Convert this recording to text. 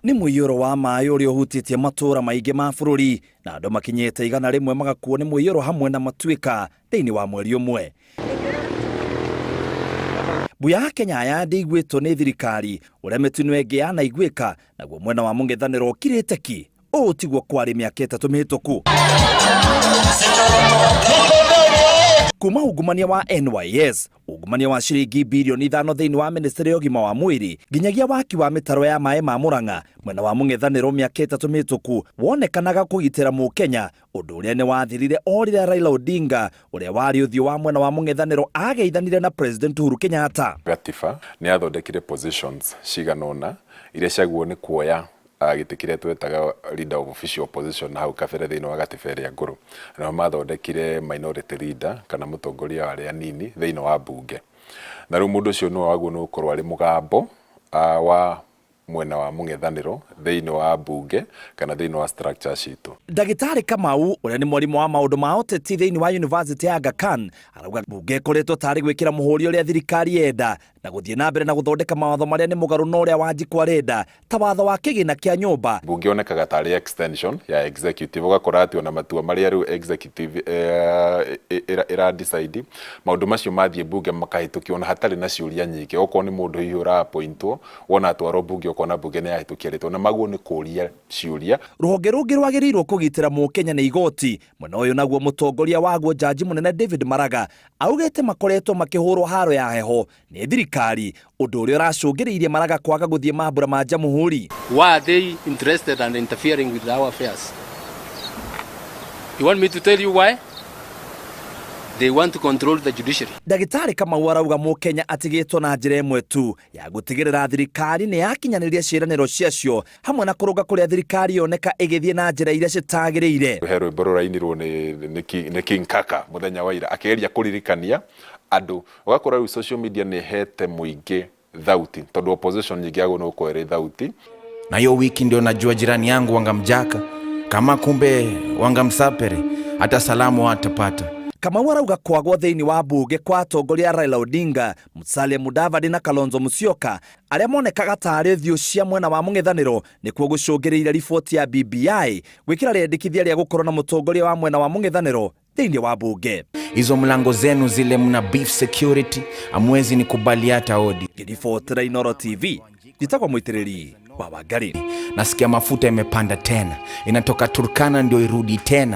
Nĩ mũiyũro wa maĩ ũrĩa ũhutĩtie matũũra maingĩ ma bũrũri na andũ makinyĩte 100 magakuo nĩ mũiyũro hamwe na matuĩka thĩinĩ wa mweri ũmwe. Mbuya ya Kenya ya ndĩiguĩtwo nĩ thirikari ũrĩa mĩtino ĩngĩ yanaiguĩka naguo mwena wa mũng'ethanĩro ũkirĩte ki. Ũũ tiguo kwarĩ mĩaka 3 mĩhĩtũku. Kuma ungumania wa NYS, ungumania wa ciringi birioni 5 thĩinĩ wa ministry ya ũgima wa mwĩrĩ nginyagia waki wa mĩtaro ya maĩ ma Murang'a mwena wa mũng'ethanĩro mĩaka 3 mĩhĩtũku wonekanaga kũgitĩra mũkenya, ũndũ ũrĩa nĩ wathirire o rĩrĩa Raila Odinga ũrĩa warĩ ũthiũ wa mwena wa mũng'ethanĩro ageithanire na President Uhuru Kenyatta. Gatiba nĩ yathondekire positions cigana ũna iria ciagĩrĩirwo nĩ kuoya gĩtĩ kĩrĩa twetaga leader of official opposition na hau kabere thĩinĩ wa gatiba ĩrĩa ngũrũ. Nao mathondekire minority leader kana mũtongoria wa arĩa anini thĩinĩ wa mbunge. Na rĩu mũndũ ũcio nĩwe wagĩrĩirwo nĩ gũkorwo arĩ mũgambo wa mwena wa mũng'ethanĩro thĩinĩ wa mbunge kana thĩinĩ wa structure citũ. Ndagĩtarĩ Kamau ũrĩa nĩ mwarimũ wa maũndũ ma ũteti thĩinĩ wa University ya Aga Khan arauga mbunge ĩkoretwo tarĩ gwĩkĩra mũhũri ũrĩa thirikari yenda na gũthiĩ na mbere na gũthondeka mawatho marĩa nĩ mũgarũ na ũrĩa Wanjikũ arenda ta watho wa kĩgĩna kĩa nyũmba. Mbunge yonekaga tarĩ extension ya executive, ũgakora atĩ ona matua marĩa rĩu executive ĩra decide maũndũ macio mathiĩ mbunge makahĩtũkio ona hatarĩ na ciũria nyingĩ. Okorwo nĩ mũndũ hihi ũra appointwo wona atwarwo mbunge ũkona mbunge nĩ yahĩtũkia rĩtwa na maguo nĩ kũria ciũria. Rũhonge rũngĩ rwagĩrĩirwo kũgitĩra mũkenya nĩ igoti. Mwena ũyũ naguo mũtongoria waguo Jaji mũnene David Maraga augĩte makoretwo makĩhũrwo haro ya heho nĩ thirikari, ũndũ ũrĩa ũracũngĩrĩirie Maraga kwaga gũthiĩ mambura ma Jamhuri. Why are they interested and interfering with our affairs? You want me to tell you why? They want to control the judiciary. Ndagĩtarĩ Kamau arauga mũkenya atigĩtwo na njĩra ĩmwe tu ya gũtigĩrĩra thirikari nĩ yakinyanĩria ciĩranĩro ciacio hamwe na kũrũnga kũrĩa thirikari yoneka ĩgĩthiĩ na njĩra iria citagĩrĩire. He rwĩmbo rũrainirwo nĩ King Kaka mũthenya wa ira akĩgeria kũririkania andũ. Ũgakora rĩu social media nĩ ĩhete mũingĩ thauti tondũ opposition nyingĩ yagwo nĩ gũkorwo ĩrĩ thauti. Na hiyo wiki ndio najua jirani yangu wangamjaka kama kumbe wangamsapere hata salamu hatapata. Kamau arauga kwagwo thĩinĩ wa mbunge kwa atongoria Raila Odinga, Musalia Mudavadi na Kalonzo Musyoka arĩa monekaga tarĩ thiũ cia mwena wa mũng'ethanĩro nĩkuo gũcũngĩrĩire riboti ya BBI gwĩkĩra rĩendekithia rĩa gũkorwo na mũtongoria wa mwena wa mũng'ethanĩro thĩinĩ wa mbunge. Hizo mlango zenu zile mna beef security amwezi nikubali hata odi. Ngĩribotera Inooro TV njĩtagwo Mũitĩrĩri wa Wangari. Nasikia mafuta imepanda tena, inatoka Turkana ndio irudi tena.